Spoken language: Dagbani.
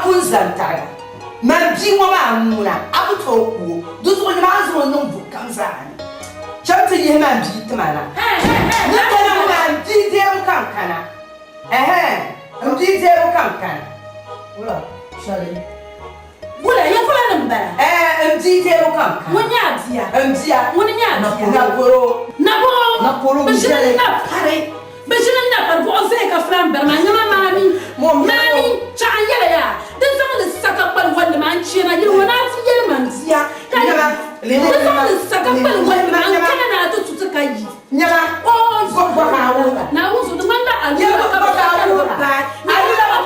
pun zani tariga. Man bia ŋɔ maa ŋuna, a ku tooi ku o, di zuɣu nyama a ni zaŋ o niŋ buɣ kam zaa ni. Cham ti yihi man bia ti ma na. Ni kana ŋɔ maa, m bia deebu ka n kana. Ɛhɛn, m bia deebu ka n kana. Wula, shɛli. Wula, ya fulani m-bala? Ɛɛ, m bia deebu ka n kana. Ŋun nyɛ a bia? M bia. Ŋuni nyɛ a bia? Naporo. Naporo? Naporo Bɛ ʒini m-bɛli. na pari. Bɛ ʒini na pari buɣu zaya ka fulaan bari maa nyama maami. Maami, chaɣ n yɛla yaa, di zaŋ li sa ka kpali walli maa n-chana yili ŋɔ ni a ti yɛli ma n bia ka yi. Di zaŋ li sa ka kpali walli maa n-kana ni a ti tu ti ka yi. Oo, Naawuni zuɣu di ŋmanila alura ka bɛ sa ka di bi paai.